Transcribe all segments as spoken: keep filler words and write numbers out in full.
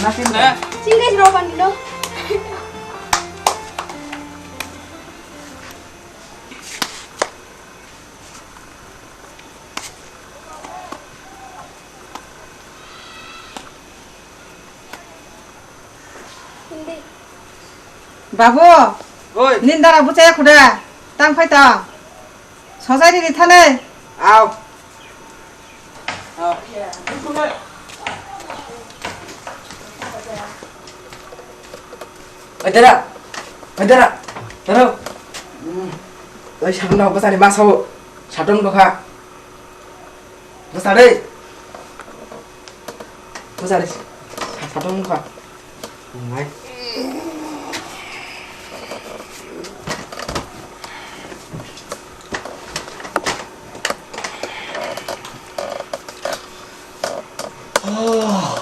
Singles rok ani no. Babu, oi. Nini dara buchaya khuda, tang phai tong. Sojai rini thane. Au. Au. Oi dara, oi dara, dara. Oi, satung no bwsani ma sao, satung no kha. Bwsa de. Bwsa de. Sa-, satung nukha. Ngai. Oh.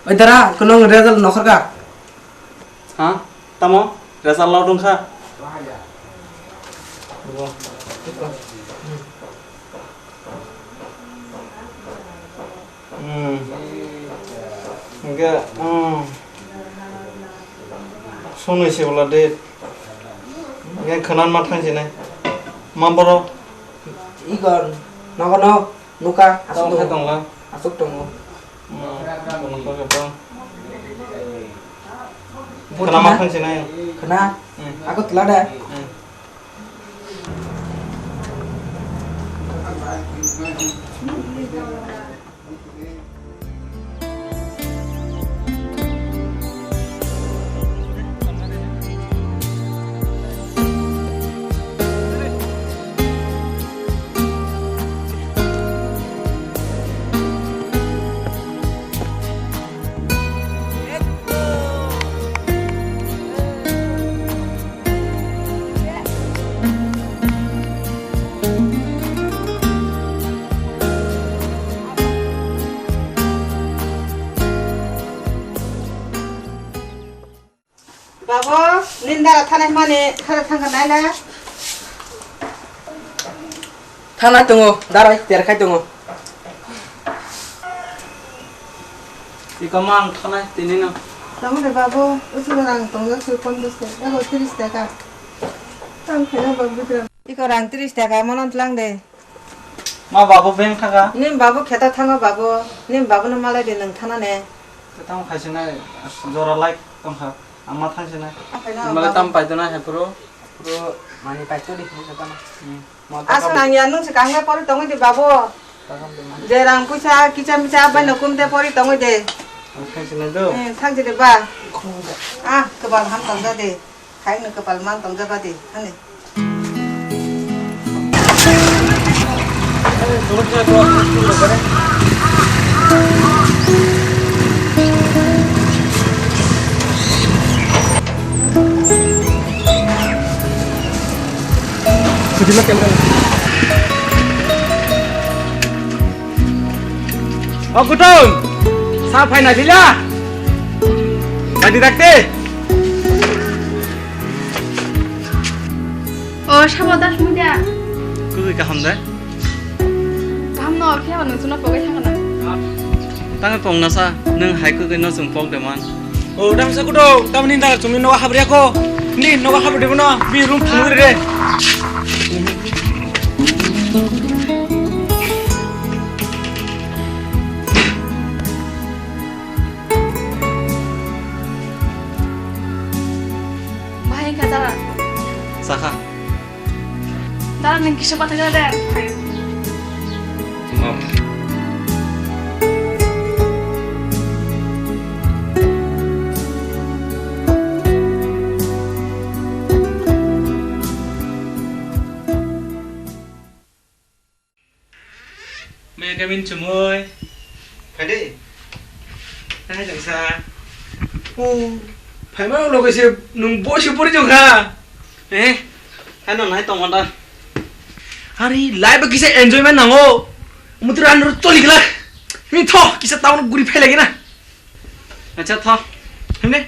Oi dara, kono result nokhorka? Ha? Tamo? Result lao dongkha? Hmm. Hingke, hmm. Sonoi se bwla de. Hingke khwnan ma thang sinai. Ma borok. Igor, nogo no, nuka, aswk tongo. Aswk tongo. Hmm. Tongo to khe to. Khwna ma thang sinai. Khwna? Hmm. Ako tla de. Hmm. Babo, nini dara thanai hwnmani, thara thangkha naila. Thanai tongo, dara terkhai tongo. Iko mang thanai tinino. Tamo de babo, usulo rang tongo, sui pondos taka, ego tris taka. Tang khena babo bidra. Iko rang tris taka, mono tlang de. Ma babo beng thaka? Nim babo kheta thango babo. Nim babo no malai de nang thana ne. Te tamo khaisina jora like tongkha. Ama thangsinai. Malai tam paidona hai pro. Pro mani paito di, ni sakana. Hmm. Asa nang ya nung se kangga pori tongoi de babo. Takam de mani. Je rang puisa kicha micha bai no kum de pori tongoi de. Thangsinai do. Eh, thangsi de ba. Ah, kebal ham tongja de. Khaikno kwpal man tongjak ba di, ani. O kutung, sa phaina sila. Adi dakte. O, sabo das muda. Kugui kaham de? Kaham no, phiya no chuna pogai thangna. Tang pong nasa, nung hai kugui no chung pok de man. O, dam sa kudo, tamni da chumi no habriya ko. Ni no habri de no, bi room phung re. Bahai kha dara. Sakha. Dara nang kisa pathai dara. Maya kamin chumui. Kade? Hai jangsa. O, phaima loge se nung bo se pori jong kha. Eh, hai no nai tong da. Hari life kisa enjoyment nango. Mutu ran ro choli gla. Mi tho kisa town guri phai lagi na. Acha tho. Hemne?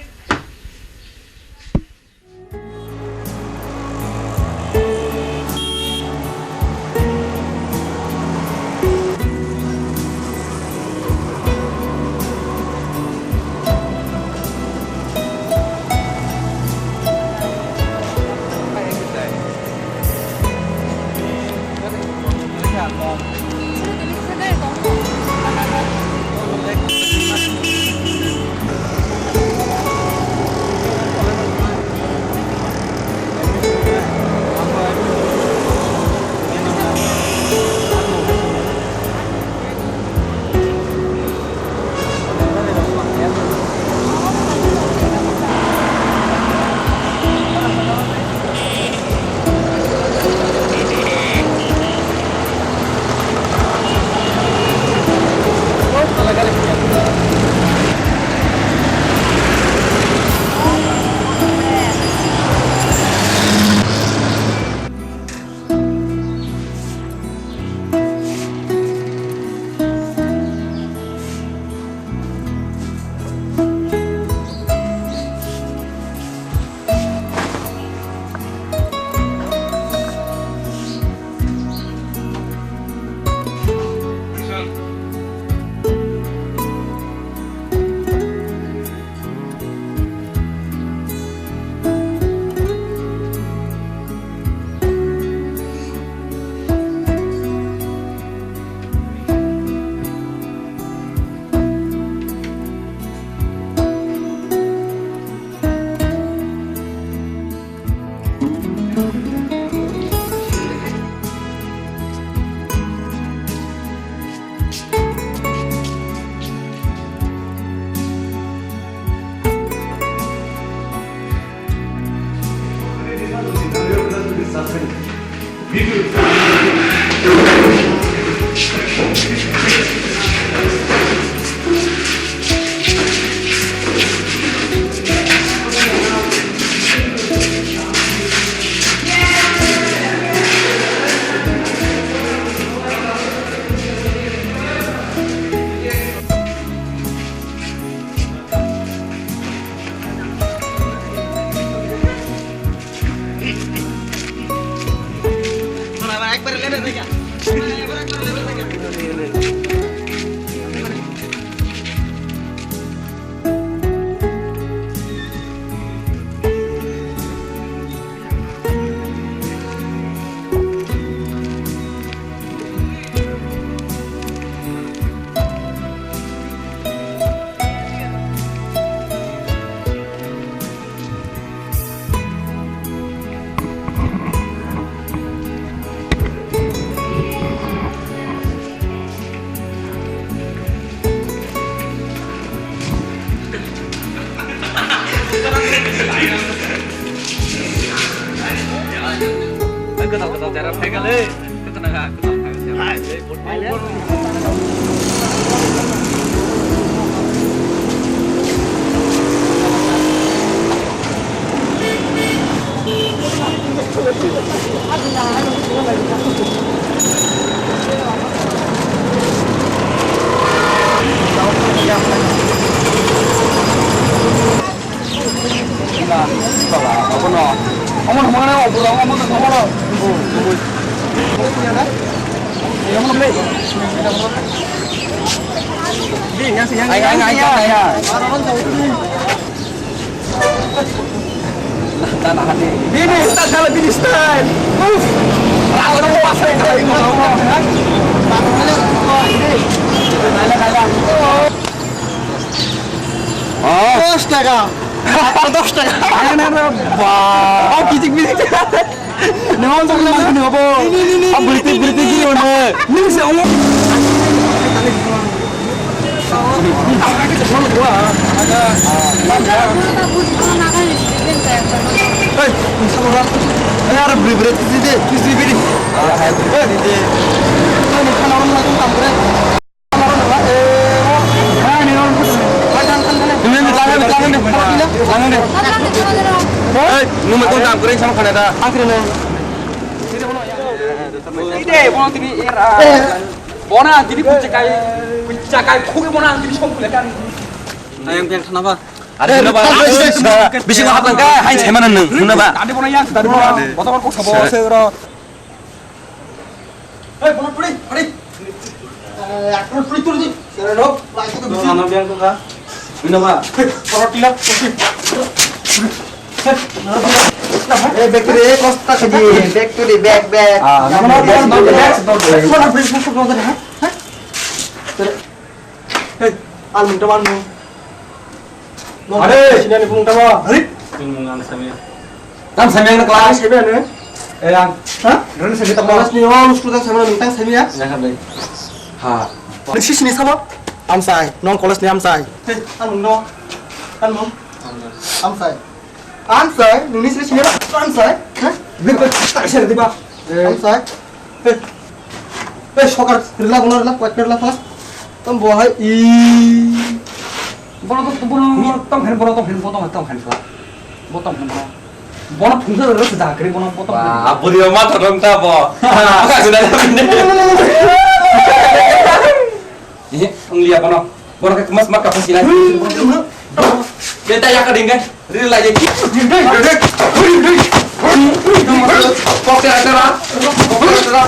Kwtal kwtal chara phaikha le. Kwtal kha, kwtal kha. Bini style, bini style. Uff. Rasa mau pasang kali ini. Oh. Dos taka. Dos taka. Ayo, nana, ba. Oh, kijik, kijik. Nang ang sakit makan apa? Ini, ini, ini, ah, berhenti, ini, berhenti, ini, gini, ini. Mana? Ini siapa? Hei, ini siapa? Eh, ada beri, beri, sini, sini, sini, sini. Hei, ini. Hei, ini kan orang lagi kampret. Ini, ini, tangan, tangan, tangan. Hei, nung mai kong tam kering sama kanada. Akhirnya. Ini deh, bono tini era. Bona tini kunci kai, kunci kai, khugi bona tini song kulekan. Ayang piang sana ba. Ada sana ba. Bisi ko hapang ka, hai saya mana nung, nung ba. Tadi bona yang, tadi bona. Botol kok sabo se ro. Hei, bono puri, puri. Eh, aku puri turi di. Sere ro, lai itu bisi. Mana biang tu ka? Ini ba. Hei, pura tila. Eh, back to the costa kaji, back to the back, back. Ah, no, no, no, no, back, back, back. Mana beri, mana beri, ha? Ha? Hei, almung tama almung. Are! Sini ani bumung tama. Are! Bumung ang samya. Tam samya na class. Samya na. Eh, ang. Ha? Drone samya tama. Class ni all student samya na tang samya. Ya kan dai. Ha. Nisi sini sama? Amsai, non college ni amsai. Hei, almung no. Almung. Amsai. Amsai, nini sini sini amsai. Ha? Bik bik tak sini tiba. Amsai. Hei. Hei, sokar, rila bono, rila, kuat rila pas. Tam bo hai, i. Bono to, bono, bono, tam hen, bono, tam hen, bono, tam hen, bono, tam hen, bono. Bono phungsa rila sudah kiri, bono, bono, tam hen. Wah, buri ma thorong ta bo. Maka sudah. Ini, ang liya bono. Bono ke mas maka pasi lai. Beta ya ka ding kan. Ril lai dek. Kok tera tera. Kok tera tera.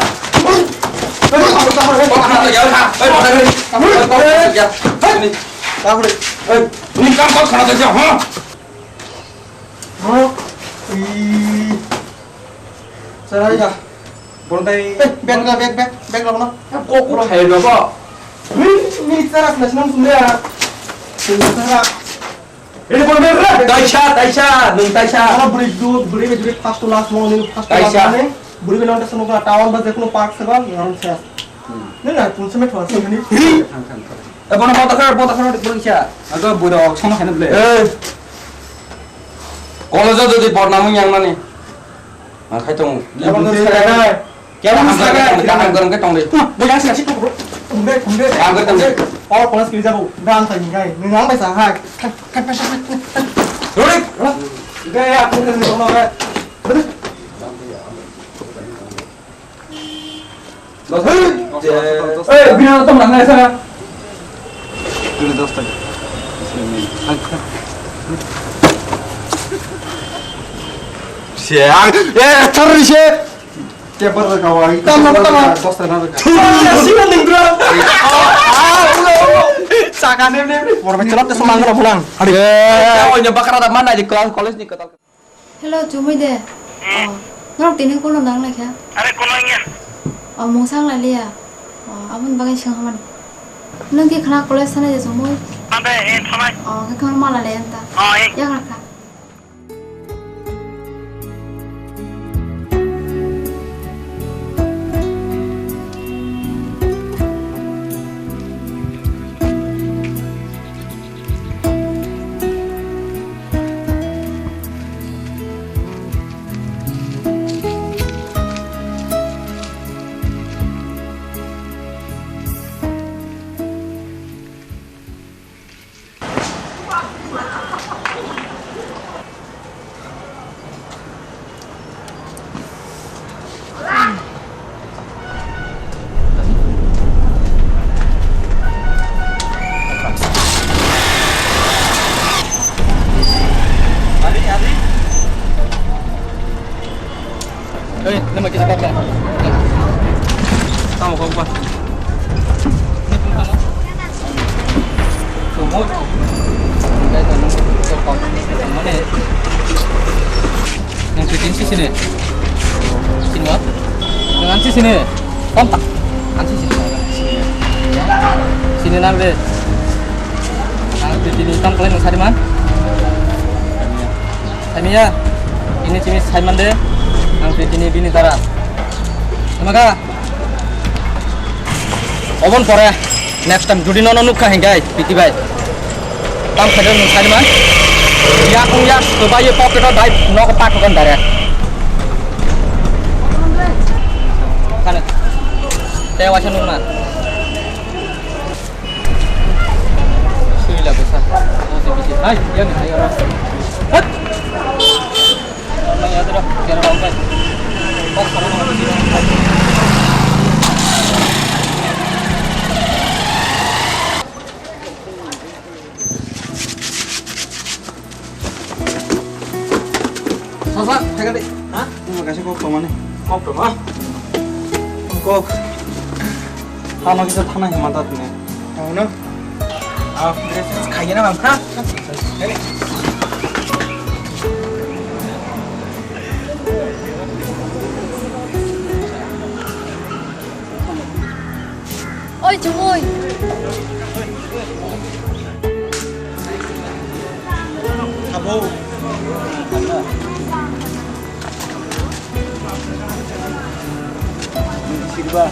Kok khana to ya ha. Hei, kok khana to ya. Ini. Hei, ini kam kok khana to ya ha. Bro. Ih. Sarai ya. Bro dai. Eh, bag la, bag, bag, bag la bono. Kok kok khai no ba. Ni, ni tera khana sinam sumya. Sumya tera. Ini pun bener. Taisa, taisa, nung taisa. Kalau beri dulu, beri beri first to last mau ini first to last. Taisa. Ini beri beri nanti semua town bas dekno park seban, orang ses. Ini lah pun semet was ini. Eh, bono bota khar, bota khar, bota khar. Aku bodo, sama kena beli. Eh. College jodi bodnam yang mana? Ma khai tongo. Kebo no sagai. Kebo no sagai. Kaham gorong khe tong de. Bo yang sila sik ko. Tumbe, tumbe. Kaham gorong tong de. Or college kili jabo. Dan sai ni gai. Ni nang bai sa hai. Rori. Gai ya, aku ni no gai. Hey, bina tong nang sa. Tuli dos taka. Siang. Eh, char ri se. Kebar kawai. Tama, tama. Dos taka. Tuli sina nengdra. Saka nem nem. Borok chelap te somang kala pulang. Hari. Eh, oh, nya bakara da mana di kelas college ni ketal. Hello, Chumui de. Hmm. Oh, norok tini kuno nang lai kha? Are kuno ya. Oh, mungsa wng lai liya. Oh, aboni bagwi swng hamani. Nwng khe khna college thanai de Chumui? Abe, eh, thanai. Oh, khe khna mala le anta. Oh, eh. Yak rakha. Hey, nama kita kata. Tamo kok ba. Nang sini sini. Sini wa. Nang sini sini. Kontak. Ansi sini. Sini nang de. Nang sini tam kalian sari man. Saimanya, ini sini Simon de, ang tini bini dara. Sama ka? Obon pore, next time, judi nono nukha hingkai, piti bai. Tam khajak nung Simon. Ya kung ya, to bai ye pocket o dai, nok pak kan dare. Kana. Te wacha nung na. Sui la bwsa. Hai, yan hai ora. Hat. Mai ya dra, kera bang kai. Kok sara na. Sasa, thaka de. Ha? Tuma kaisa kok tongmani. Kok tongma? Kok. Tamo kisa thana hima ta tini. Tamo no? Ah, khaina bang kha. Oi, chumui. Abo. Sirba.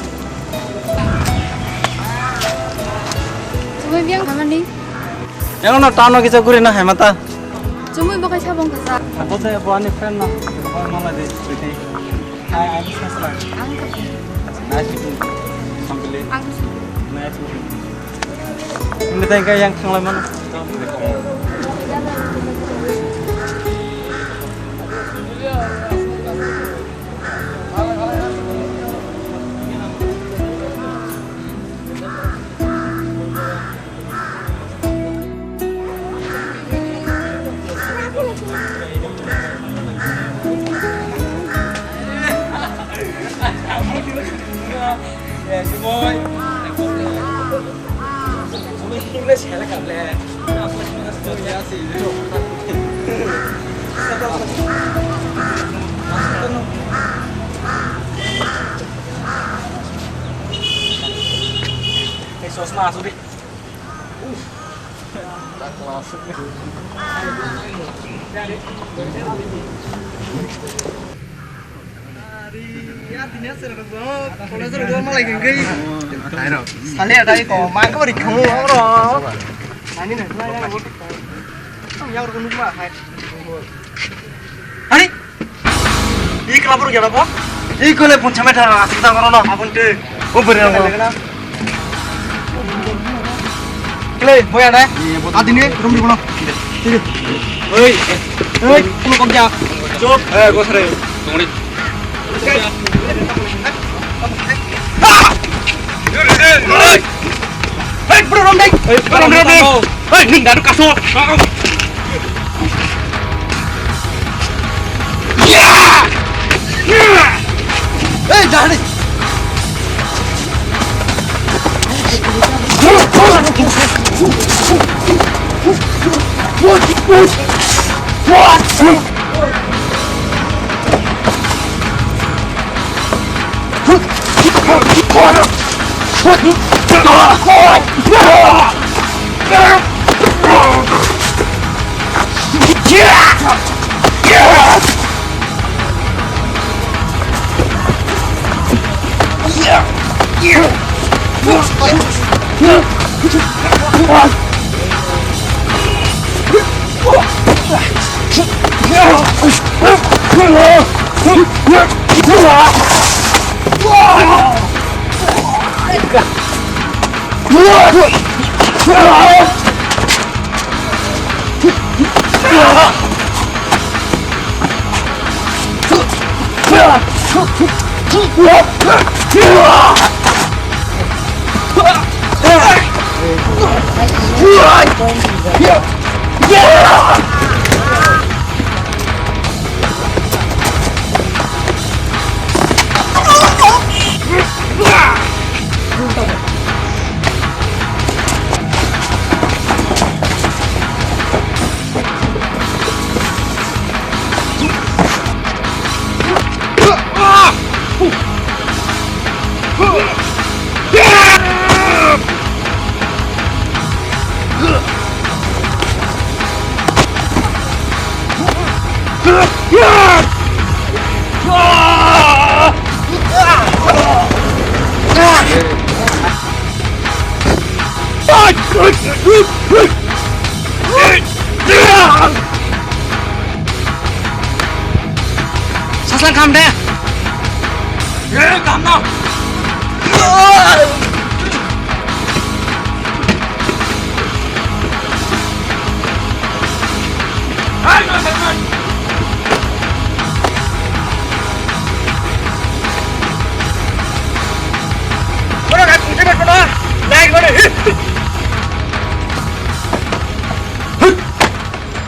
Chumui biang hamani. Yang no tano kisa guri na hai mata. Chumui bo kaisa bong kasa. Abo de bo ani friend no. Bo no la de. Hi, I'm Sasra. Ang ka. Nice meeting you. Sampili. Ang. Nice meeting you. Ini tadi kayak yang tengah mana? Hey, sosma asuk di. Sale ada iko, mangko ri khamu oro. Ani na, yang oro ko nukma hai. Ani. Ih, kelabur gila, Bos. Ih, kole punca meter, asik ta ngono, abon te. Oh, beri, Bos. Kle, boy, ada? Iya, Bos. Adini, rum di kono. Sini. Oi. Oi, kono kok ya? Cop. Eh, Bos, re. Tunggu. Hei, bro, romdai. Hei, bro, romdai. Hei, ning dadu kaso. Hei, dadu. What? What? Saslang kam de. Eh, kam no.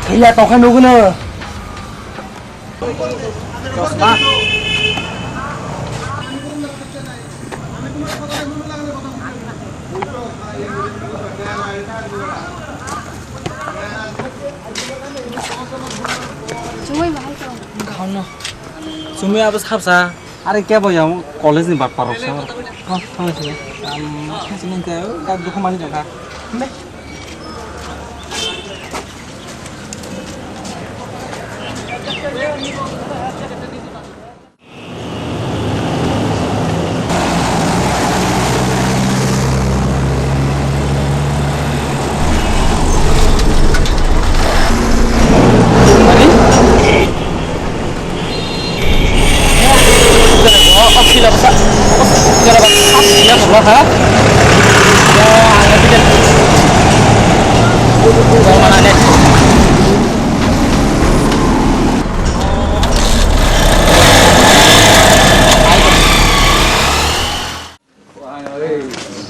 Thaiya tongkha nugo no. Chumui bahai tong. Khano. Chumui abo sabsa. Are kebo yang college ni bakpa rok sa. Oh, thangai sini. Am, sini te, dak dukhu mani jangkha.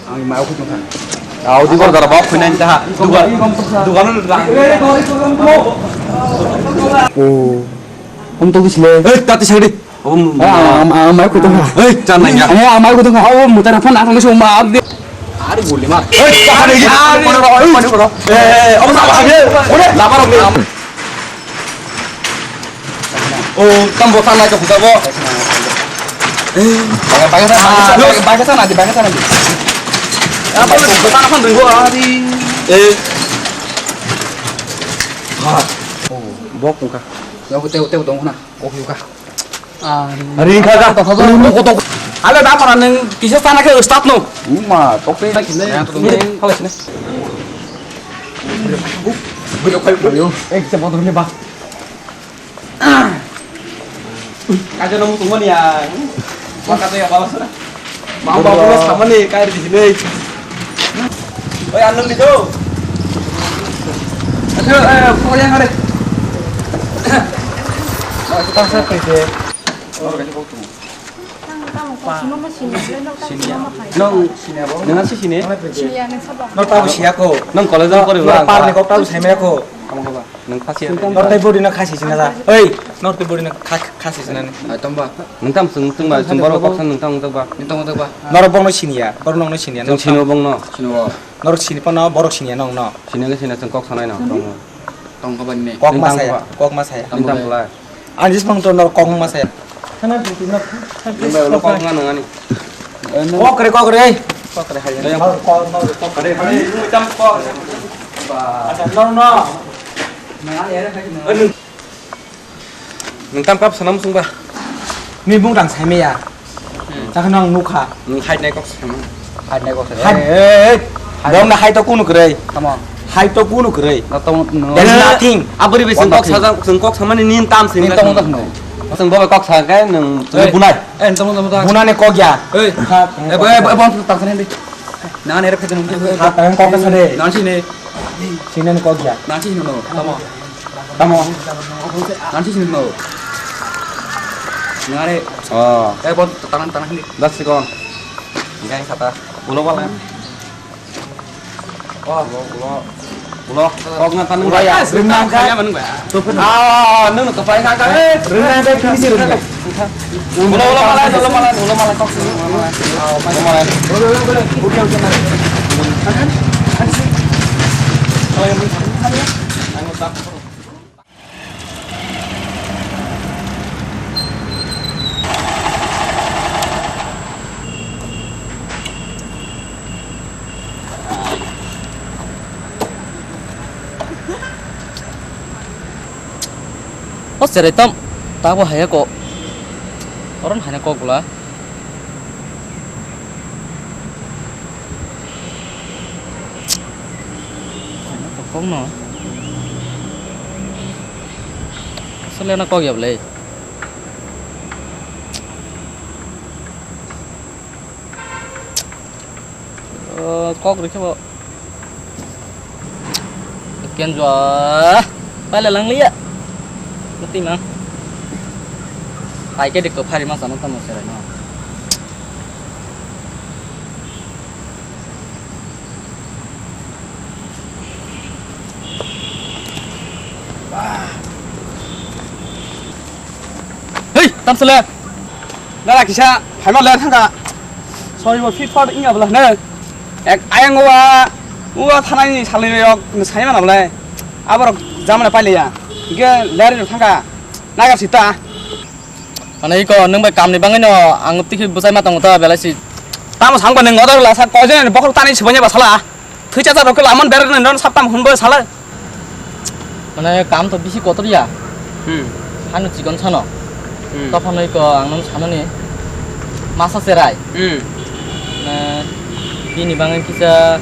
Ang mau ko tungkha. Audi ko dara bak khuinai ta. Duga, duga no duga. Oh. Om to gisle. Eh, tati sagdi. Om. Ah, am, am, mai ko tungkha. Eh, chan nai ya. Eh, am, mai ko tungkha. Oh, mutar phone atong so ma abdi. Ari guli ma. Eh, ta hari. Ari. Kono ro, kono ro. Eh, om na ba. Ore, na ba ro. Oh, tam bo tan nai ka puta bo. Eh, baga, baga sana, baga, baga sana di, baga sana di. Apa lu bukan apa dulu hari? Eh. Ha. Oh, bok muka. Aku teu teu dong na. Oh, yuka. Ah, ring kha ga. Ring mo ko to. Ale da para nang kisa sana ke start no. Ma, to pe. Ini, kalau sini. Gue lo kayu. Eh, kita foto ini, Bang. Kaja nang tunggu nih ya. Maka tuh ya balas. Mama balas sama nih kayak di sini. Oi, anu gitu. Aduh, eh, kau yang ada. Kita saya pergi. Nang, nang si sini? Nang tabo siya ko. Nang college ko. Nang par ni kok tabo sai maya ko. Nang khasi. Nor tai body na khasi sina la. Oi, nor tai body na kha-, khasi sina ni. Ai tamba. Nang tam sung sung ba, sung baro kok san nang tam tak ba. Ni tong tak ba. Nor bong no siniya, bor nong no siniya. Sung sino bong no. Sino. Nor sini pa no, borok siniya nong no. Sini ke sini sung kok sanai no. Tong ka ba ni. Kok ma saya, kok ma saya. Nang tam pula. Ani jismang to nor kok ma saya. Nang bai ulo kok ngan ngan ni. Kok re, kok re. Kok re hai. Nor kok, nor kok re. Hai, nang tam kok. Ba. Nor no. Nang ani are hai. Nang tam kap sanam sung ba. Ni bung rang sai me ya. Chakha nang nukha. Nung hai nai kok sama. Hai nai kok sama. Hai. Eh, eh, eh. Hai. Bong na hai to kunu kwrwi. Tamo. Hai to kunu kwrwi. Na tamo, no. There is nothing. Abri be sung kok sajak, sung kok samani nin tam sing. Nin tamo tak no. Sung bo kok sa kai nung. Eh. Bunai. Eh, tamo, tamo, tamo. Bunai ne kok ya. Eh. Ha. Eh, bo, eh, bo, bo, tang sini. Nang ne rek kajang. Ha, tang kok sa de. Nang sini. Sini ne kok ya. Nang sini no. Tamo. Tamo. Nanti sini no. Ngare. Oh. Eh, bon, tangan, tangan sini. Das sikon. Enggak, kata. Ulo pala. Oh, ulo, ulo. Ulo. Kok nggak tangan. Ulo ya. Renang ka. Ah, nung ke paling kakak. Eh, renang ka, kini sih renang. Ulo, ulo pala, ulo pala, ulo pala, kok sini. Ulo pala. Ulo, ulo, ulo. Oke, oke, mari. Cherai tom, tabo haya kok. Oron hanya kok bula. Kok no. Asal na kok ya bole. Oh, kok rikhe bo. Ken jua. Pala lang liya. Mati mang. Ai ke dik ko phari ma sama tamo serai no. Hei, tamsele. Nara kisa, phaima ler thangka. Sorry, bo fit fat inga bla ne. Ek ayang wa, wa thanai ni salai yok, ni sai mana bla. Abar jamana paile ya. Ge ler ni thangka. Nagar sita. Mane iko nung bai kam ni bangwi no, ang tiki bwsai ma tongo ta belai si. Tamo sangba nung odor la sa ko je bokol tani sibanya basala. Thwicha ta rokhe lamon berani non saptam hunbo sala. Mane kam to bisi kotor ya. Hmm. Hanu chikon sano. Hmm. Tophan noi ko ang nung sanani masa serai. Hmm. Na bini bangai kisa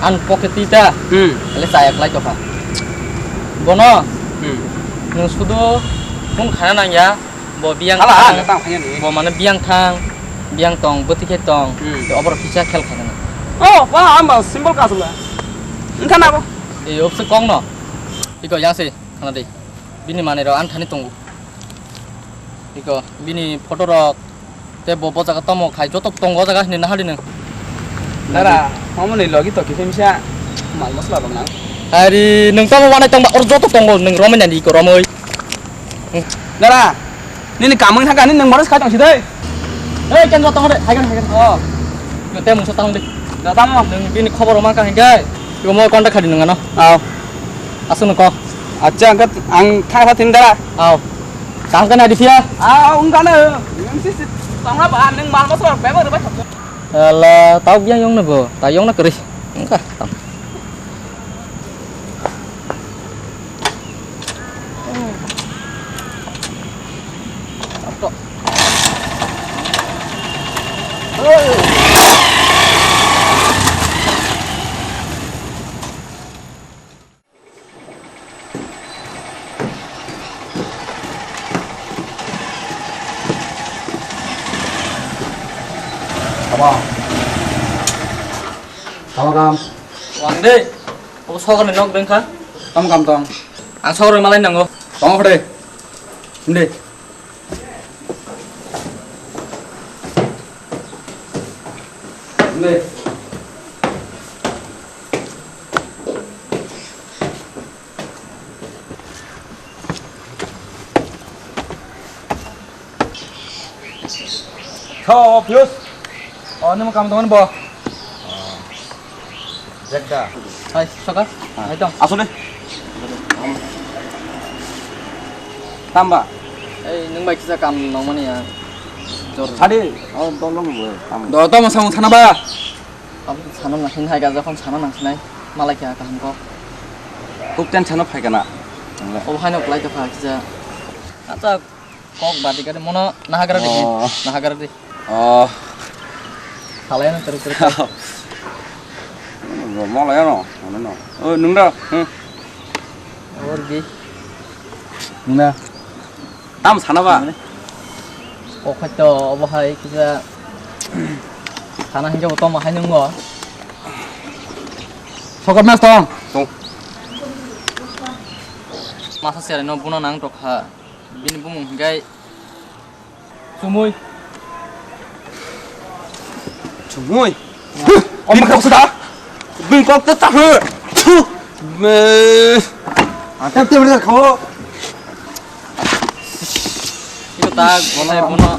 an pocket tita. Hmm. Ale saya klai tokha. Bono. Hmm. Nung sudo phone khana nang ya. Bo biyang Hala, thang, hala, tang phanya ni. Bo mane biyang thang, biyang tong, bwtwi khe tong, Hmm. tei oborok kisa khel khaina. Oh, ba, amba simple kasu la. Wngkha na bo? Ei, obse kok no. Iko yang se, khana de. Bini manwi rok ani thani tongo. Iko, bini photo rok, tei bo, bo jaga tomo khai, joto tongo o jaga hinwi nahali nung. Dara, omo ni logi to kisa misa mal masla rok nang. Ari, nung tomo wanai tongba, or joto tongo, nung romwi nani iko romwi. Dara, nini kamung thangka, nini nung bono sai tong si dei. Ei, ken joto hore, hai kan, hai kan. Oh. Nung te mungsa tang di. Da tamo. Nung bini khobor ma ka hingkai. Iko mo contact khadi nung ano. Aw. Aswk nung ko. Acha, ang kha, ang tha kha tin dara. Aw. Tang kana di sia. Aw, ung kana. Nung si si tong ba, nung mal masla rok bebak rok bai. Ala, tau biang yong na bo. Ta yong na kris. Engka. Tama. Tama kam. Wang de. Obo sokar ni nok dengkha. Tama kam tong. Ang sokar ni malai nango. Tong pade. Inde. Inde. Tho, Pius. Oh, nimo kam tongo bo. Jekda. Hai, sokar. Hai tong. Asole. Tamba. Ei, nung bai kisa kam nongmani ya. Jor. Sadi. Oh, tolong bo. Tamba. Do, tamo samung sana ba. Abo sana nang hin hai ga jokhon sana nang sinai. Malai kha kaham ko. Huk ten sana phai kana. Obo haino kwlai tokha kisa. Acha kok badi gari mono nahagra di. Oh. Nahagra di. Oh. Halai na terus terus. Malai ano, ano no. Oh, nung da. Hmm. Or gi. Nung da. Tam sana ba? O khai to obo hai kisa sana hingke bo toma hai nungo. Sokot mas tong. Tong. Masa sere no buno nang tokha. Bini bumung hingkai Sumui. Sumui. Om kok sudah. Bini kok tetap. Thu. Me. Atam tem ber kho. Iko ta gonai bono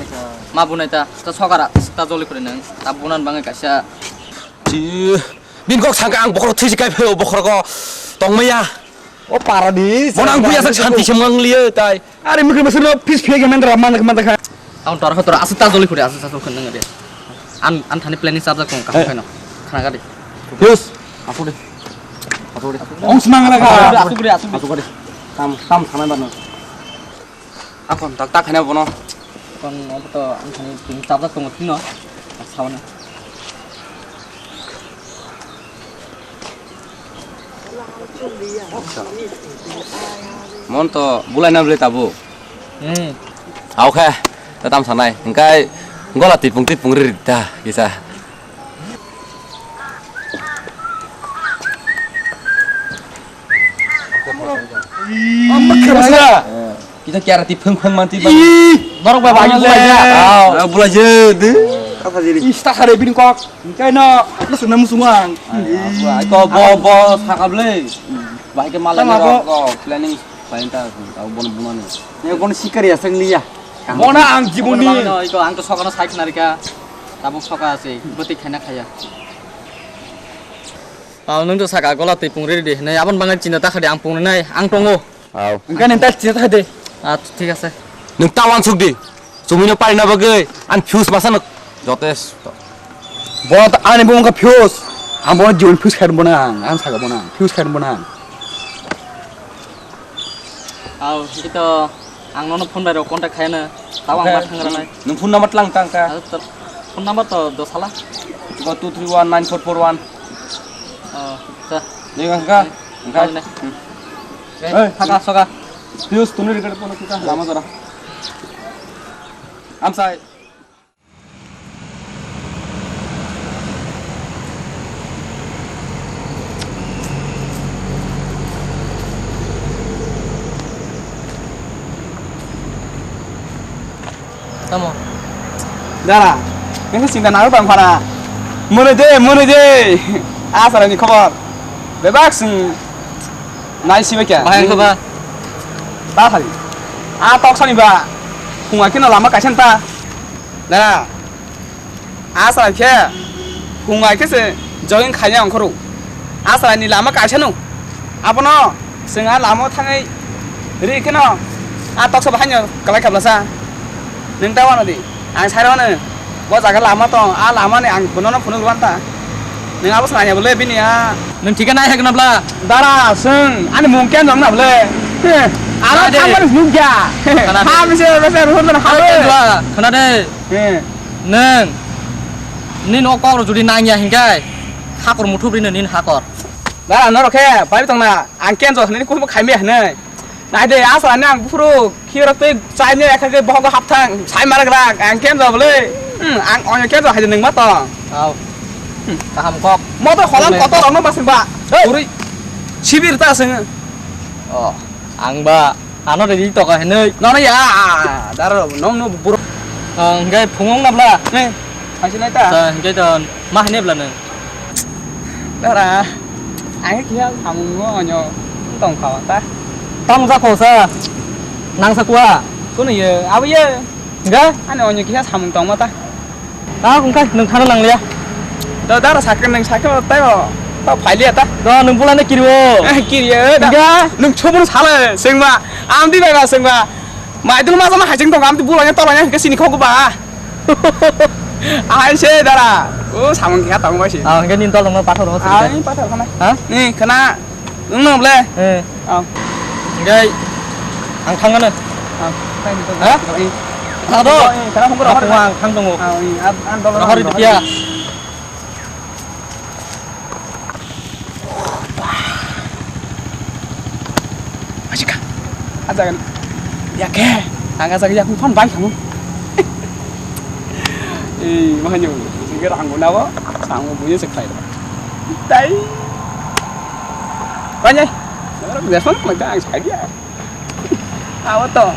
ma bunai ta ta sokara ta joli kore nang ta bunan bangai kaisa. Chi. Bini kok sangka ang bokhorok thisi kai pheo bokhorok tongmaya. O para di. Bono ang buya sak santi se mang liye tai. Are mikir masir no pis phege mendra man man kha. Ang tor hotor asuk ta joli kore asuk ta joli kore nang de. An an thani planning sabjak tong ka khaino. Khana gadi. Yes. Asu de. Asu de. Ong smang la ka. Asu guri asu guri. Asu guri. Tam tam sana ba no. Akon tak tak khaina bono. Kon obo to ang thani tini tabjak tongo phino. Sauna. Mon to bulai na bwle tabu. Hmm. Au khe, ta tam sanai. Engkai gola tipung tipung ri ta kisa. Amma khe masa. Kita kiara ti phung phung manti ba. Ih, norok ba bagi bulaija. Au, bulaija de. Apa jadi? Ih, tak ada bini kok. Engkai no, lu senam musuang. Ko bo bo sakable. Bahai ke malai ko planning painta au bon bunani. Ne bon sikari asang liya. Bona ang jibuni. Iko ang to sokano sai khnarika. Tabuk soka ase, bwtwi khaina khaya. Au, nwng to saka gola twi pung riri di hinwi, aboni bagwi chinta ta kha di, ang pung rwnai, ang tongo. Au. Hwnkhe nwng ta chinta ta kha di. Ah, thik ase. Nwng ta uansuk di, chumui no parina bagwi, ang fuse masa no jotesto. Bo ta ani bo wngkha fuse, ang bo jiwan fuse khair bo nang, ang saka bo nang, fuse khair bo nang. Au, ito ang nono phone bai rok contact khaina. Tao ang ma thang ranai. Nung phone number tlang tang ka? Phone number to do sala. Go two three one nine four four one. Oh, ta. Ni ang ka? Ang ka? Hey, thaka soka. Pius tuni record kono kita lama jora. Am sai. Tamo. Dara, nang sinta nang tang phana. Mone de, mone de. Asara ni khobor. Bebak sing. Nai sibe kya? Bahai ko ba. Ta hari. A tok sani ba. Khunga kino lama kaisa ta. Dara. Asra khe khungai khe se jogging khaina ongkhoro. Asra ni lama kaisa no. Abono chwng a lama thangwi ri kheno a toksa bahaino kwlai khablasa. Nwng ta wano di. Ang sai rwno bo jaga lama tong, a lama ni ang bono no phunuk rwan ta. Nwng abo sanai bole bini a. Nwng thikhe nai hekna bla. Dara chwng ani mung ken jong na bole. Aro thangmani nukya. Khana de. Ha bise bise rwno ha. Khana de. Nwng nini o kok rok jodi nangya hinkhe hakor muthubri no nini hakor. Dara norok khe bai tongna ang kenjo hinwi kumo khaimya hinwi. Nai de asla nang buphuru khirok tei chaimya yakha khe bohogo hapthang sai marak rak ang kenjo bwle. Hmm, ang onyo kenjo hai nung ma tong. Au. Hmm. Kaham kok. Motor holam kotor ono basing ba. Hey. Uri. Sibir ta sing. Oh, ang ba. Ano ready to ka hinwi. Nono ya, daro, nong no buro. Ah, hingke phungong na bla? Eh, haisi nai ta? Sa, hingke to, ma hinwi bla nang? Dara, ang khe samung no onyo tong kha ta. Tamo ja kho sa, nang sa kua? Kono ye, abo ye. Hingke? Ani onyo kisa samung tong ma ta. Ah, wngkha, nwng thana nang liya. Da, da, sakhe nwng sakhe tai o. Ta phailiya ta. Da, nwng bulai na kiriwo. Eh, kiriya da. Hingga? Nwng chobun sala sengba. Amdi bai ba sengba. Maidul ma jama hajing tong amdi bulai na tolai na hingga sini khok ba. Ahai se dara. O samung kha tong ba si. Ah, hingga nin tolong ma pathor ho. Ah, ni pathor khana. Ha? Ni khana. Nwng no ble? Eh. Au. Hingke ang thangano. Au. Thang di. Ha? Au, i. Thang do. Au, i, khana phungkro. Aku ang thang tongo. Au, i, an, an dolo. Rohor di pia. Asika. Ajagan. Ya ke. Ang ajagan ya phone bai thango. Eh, mahanyo. Singke rang guna bo. Sango buye se khlai. Tai. Ranya. Orang biasa mah kita ang saya dia. Apa to?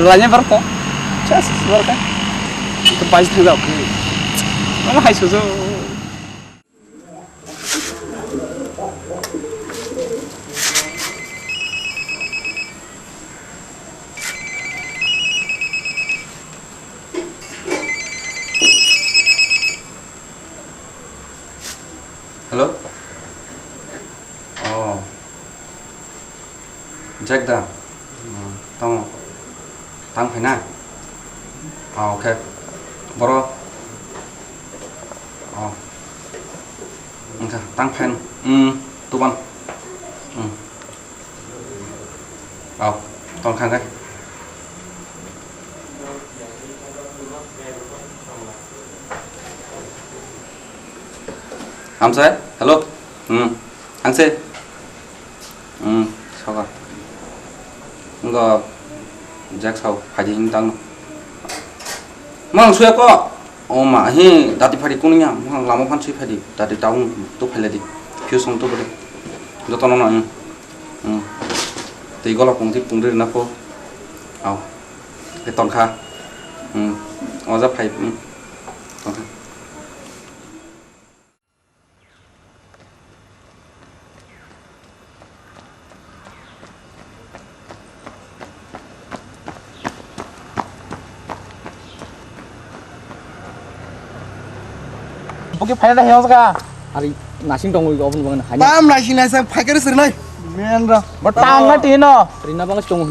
Ranya berko. Cas berko. Itu pasti tidak. Mana hai susu. Hello? Oh. Jack da? Hmm, tamo. Tang phaina? Ah, okay. Boro? Oh. Engkha, tang phain. Hmm, tuban. Hmm. Au, tong kha khe. Hamsai, hello. Hmm. Angse. Hmm, soka. Ngo jak sao, phaidi hin tang. Mang suya ko. O ma, hi, dati phadi kuning ya, mang lama phan sui phadi. Dati taung tu phale di. Phiu song tu bade. Joto no na. Hmm. Tei gola pung ti pung ri na ko. Au. Ke tongkha. Hmm. Oja phai. Hmm. Tongkha. Oke, phaina da hiyang saka. Ari nasing tongwi go obon bangna hani. Tam nasing nasing phaikari sirnai. Men ra. Ba tam na tino. Rina bang chong.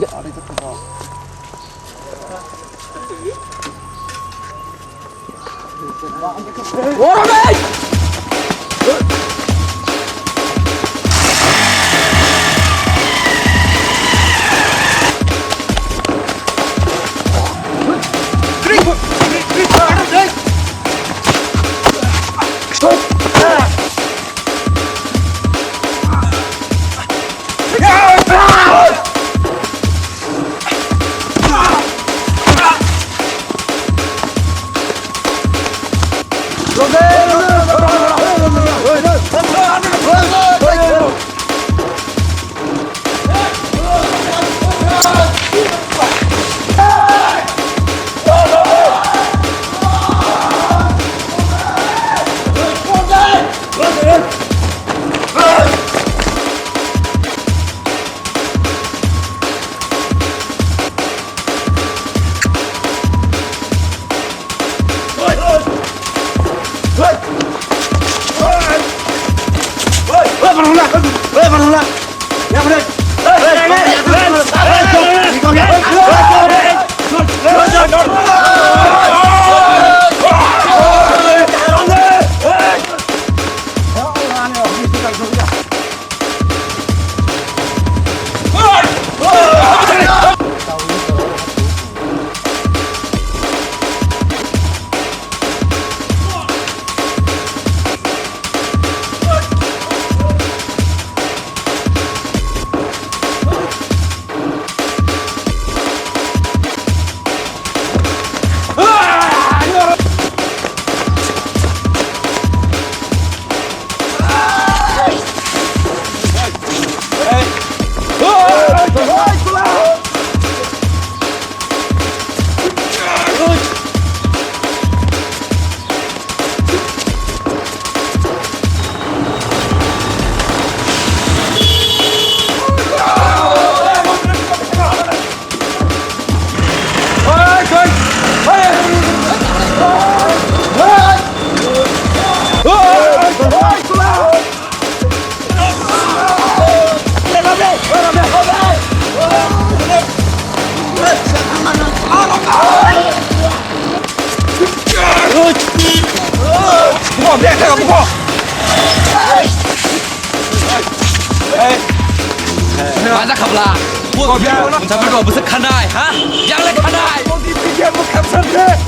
Baja khabla. Bo biang. Unsa bego bwswk khanai, ha? Biang le khanai.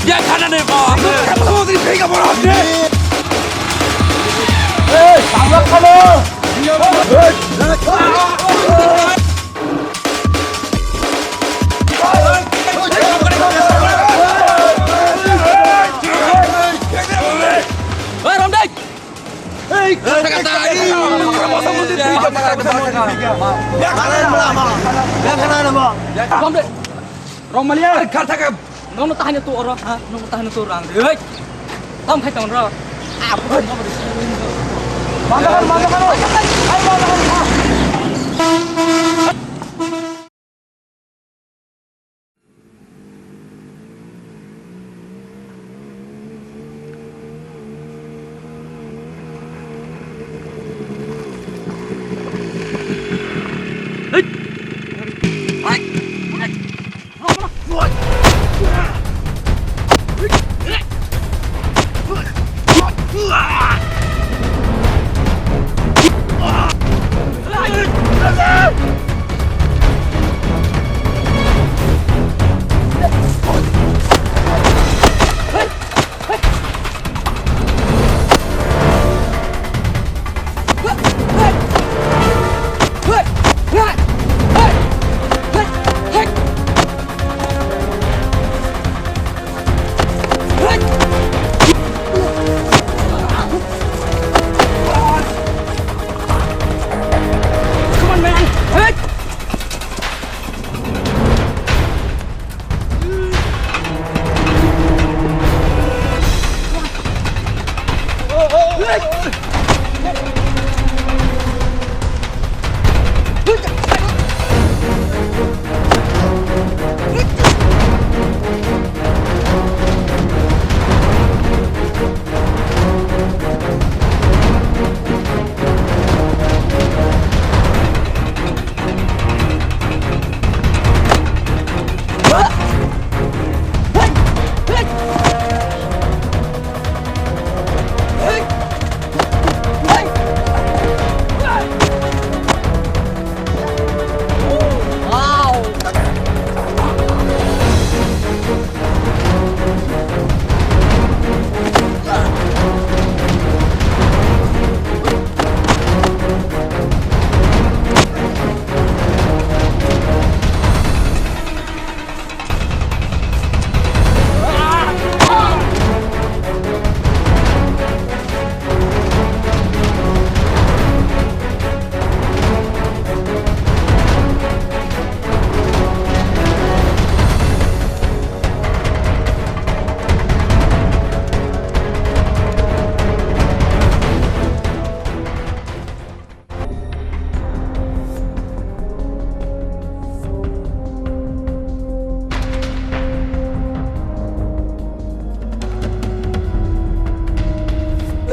Biang khanani bo. Hey, tabla khalo. Hey, Ramdai. Hey, kata, kata, hey. Ramdai. Rong maliya. Kata ka. Nono tahanya tu oro, ha? Nono tahanya tu orang. Hey. Tam khai tong ro. Ah, bukan mau di sini. Mana kan, mana kan? Ayo, mana kan?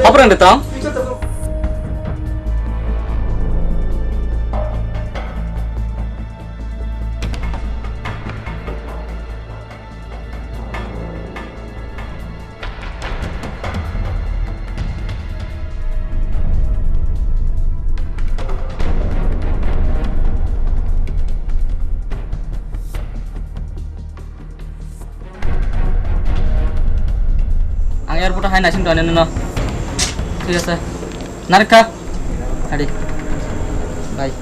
Apa yang datang? Ang airport o hai naising tongni nono. Thik ase. Narikha. Adi. Bye.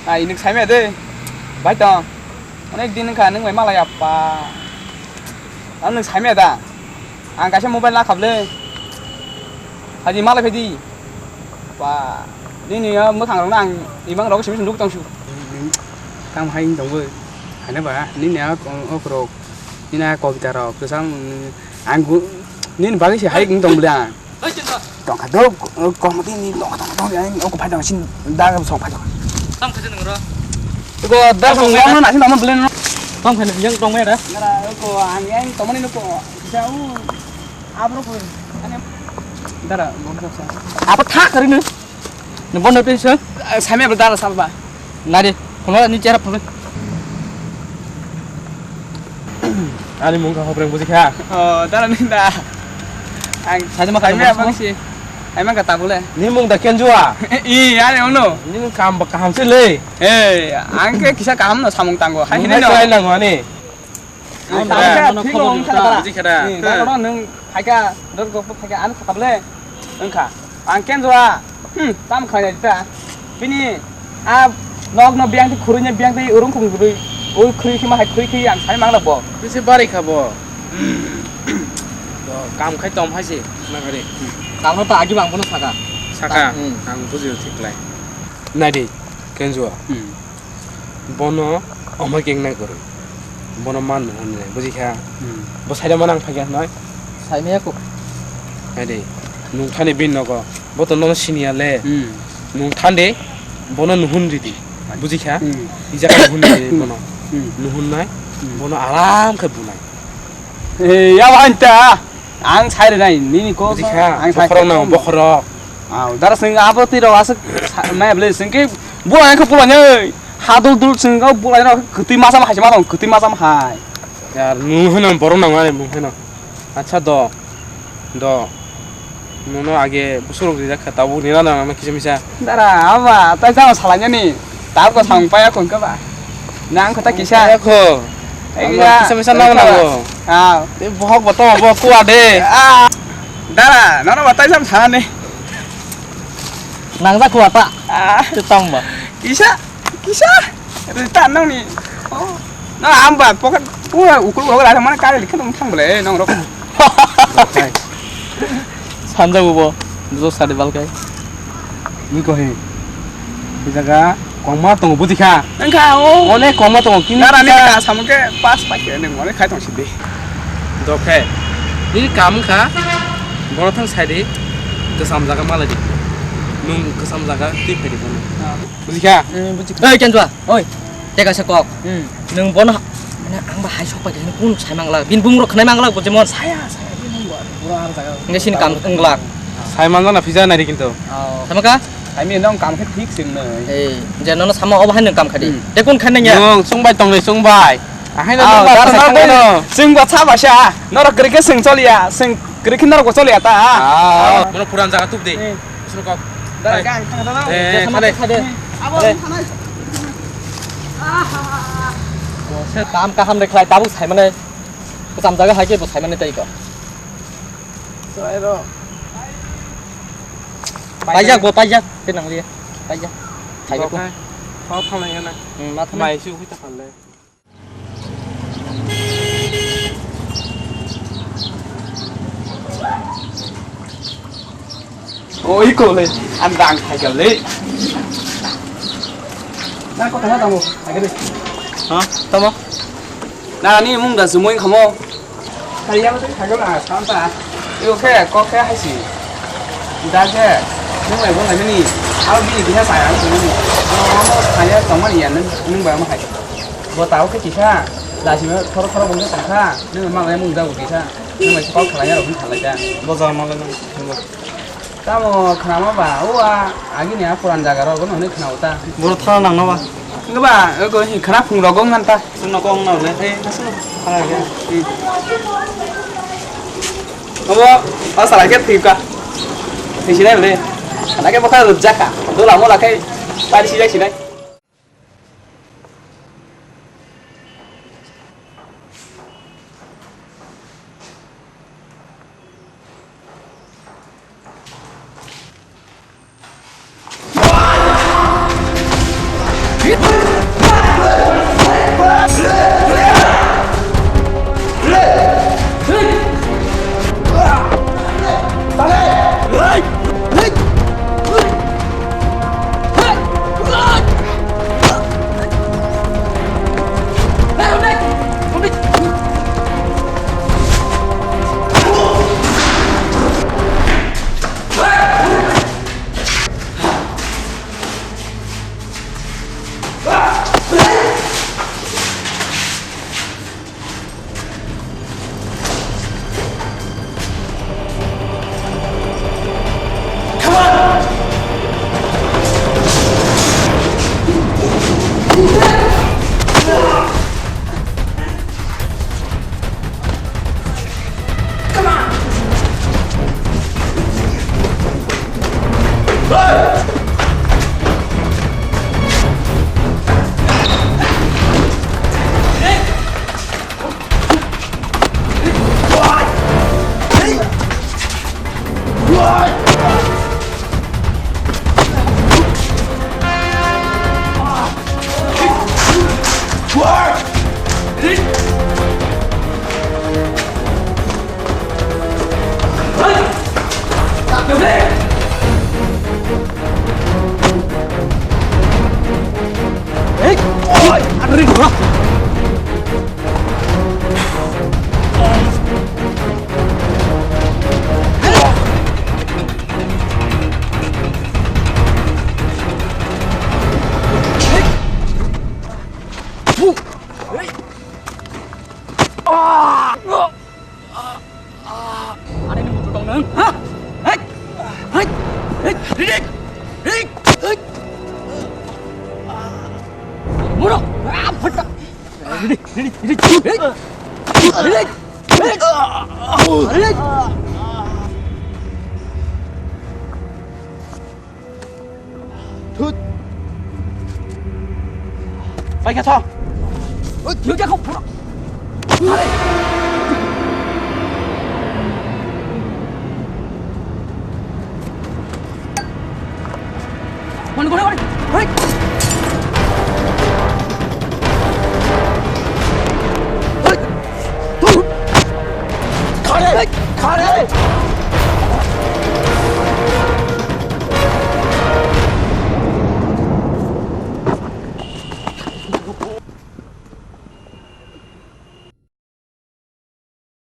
Ai, nwng saimaya de, bai tong. Onek din wngkha nwng bai malai appa. Ang nwng saimaya da? Ang kaisa mobile lakha bwle. Phaidi malai phaidi. Ba, nini o mwkhang rokno ang imang rok simi simi nuk tong su. Tamo hai wng tong bo. Haino ba, nini a okrok, nini a kobita rok kwchang, ang gu-, nini bagwi se hai wng tong bwle ang. Tongkha do, komati ni tongkha, tongkha, tongkha, ang oko phai tong sin da sok phai tong. Tamo khaja nang ro. Ego da sok yang na sin tamo belen. Tamo khaja yang tong me da. Nara oko ang yang tamo ni noko. Sa u abro ko. Ane dara bom sa. Apa thak kari ni? Ni bono pe sa? Samya ba dara salba. Nari, kono ni chera phone. Ani mung kha hopreng buji kha. Oh, dara ni da. Ang saja ma kha. Ai me abang si. Ai mang kata bole. Ni mung da Kenjua. I, ani ono. Ni kam ba kaham se le. Eh, ang ke kisa kaham no samung tango. Hai ni no. Try lang ani. Ang thik wng kha da. Buji kha da. Hmm, da kono nwng phaikha, dor gok phaikha, ano thaka bole. Wng kha. Ang Kenjua. Hmm, tam khaina ta. Bini a nok no biang ti khurui ne biang ti urung khum gurui. Ui khurui khima hai khurui khi ang sai mangla bo. Bisi bari kha bo. To kam khai tom hai se. Na kare. Kam no ta agi bang bono saka. Saka. Hmm. Ang buji thik lai. Nai di, Kenjua. Hmm. Bono omo keng nai kwrwi. Bono man nung hwnwi nai, buji kha? Hmm. Bo saida manang phai kha hnoi? Saimaya kok. Hai de, nung thani bin nogo. Bo to nono senior le. Hmm. Nung than de, bono nuhun ridi. Buji kha? Hmm. Ija kha nuhun ridi bono. Hmm. Nuhun nai, hmm, bono aram khe bunai. Ei, ya bhanta. Ang sai rwnai, nini kok. Buji kha, ang sai bokhorok nang, bokhorok. Aw, dara sing abo twi rok aswk sa-, nai bwle sing khe bulai khe bulai nai. Hadul dul sing khe bulai rok kwtwi masa ma hai se ma tong, kwtwi masa ma hai. Yar, mung hwnwi borok nang ani mung hwnwi. Acha do, do. Nono age busurok rijak kha, tabuk nina nang kisa misa. Dara, aba, tai sama salai nani. Tabuk samung paya khon khe ba. Nang kho ta kisa. Kaya kho. Ei, ang ya, kisa misa nang nango. Ah. Tei bohok bo tong bo kuwa de. Ah. Dara, nono bo tai sam sana ne. Nang ja kuwa ta. Ah. Te tong ba. Kisa, kisa. Rita nang ni. Oh. Na am ba pocket pura ukul ukul ra mana kare likha nang thang bole nang rok. Sanja bo. Bujo sadi balkai. Ni ko he. Jaga kongma tongo buji kha. Wngkha o. One kongma tongo kini. Nara ni ka samung ke pas pa ke nang one khai tong sidi. Dokhe. Ni kam kha. Boro thang sai di. Kesam jaga malai di. Nung kesam jaga twi phai di bono. Buji kha. Buji kha. Ei Kenjua. Oi. Teka se kok. Hmm. Nung bono mane ang ba hai sok pai khe kunu sai mangla. Bin bung rok khnai mangla buji mon. Saya, saya, ini nunggu. Pura har jaga. Nge sin kam englak. Sai manjana pija nai di kintu. Oh. Sama ka? Ami nong kam khe thik sing nai. Ei, je nono samo obo hai nung kam khadi. Hmm. Te kun khan nang ya? Nung sung bai tong nai sung bai. Ahai no Ah, nung bai dar tong nang nang bai. Chwng ba cha ba sha. Norok kwrwi khe sing choliya. Sing kwrwi khe norok bo choliya ta. Ah. Mono puran jaga tup de. Hmm. Sunu kok. Dar Hai. Gang thang thang. Eh, Jasa khale. Mata khade. Abo Eh. Thang nai. Bo se kam kaham de khlai tabuk sai mane. Kwcham jaga hai khe bo sai mane tei ko. Chwrai ro. Paijak bo, paijak. Te nang liya. Paijak. Thai Bo ko. Khai. Thao thang nai na. Hmm, ma thang nai. Mai su hui ta khan le. O, iko le. Ang dang thai kal le. Na ko thang tamo. Agre. Ha? Tamo? Na ni mung da sumoi khamo. Kaliya bo tei khago na, santa. Ego khe, kok khe hai si. Da khe, nung bai bo nai mani. Abo bini kisa saya ang sung mani. Amo saya tong mani ya, nung, nung bai amo hai. Bo tao khe kisa, lasi ma thoro thoro bo khe tong kha. Nung ma ngai mung jago kisa. Nung bai kok khalai ya, rok khalai da. Bo jang ma le nung. Tamo khnama ba, o a, agini a puran jaga rogo no hwnwi khna o ta. Boro thana nangno ba. Wngkha ba, oko hi khna phung rogo wngkha ta. Chwngno kok wngna le, eh, aswkno khna ya. Hmm. Obo, o sala khe thwi ka. Thwi sinai le. Khna khe bokha rwjak kha. Dola mola khe pari sijak sinai. Ani ni mutu tong nang, ha? Hei! Hei! Hei! Hei! Hei! Hei! Muro! Ah, phata! Ready, ready, ready. Hei! Hei! Hei! Hei! Thut. Pai kha tho. Oi, thut kha khop. Mon gore gore. Hei. Hei. Thut. Khare, khare.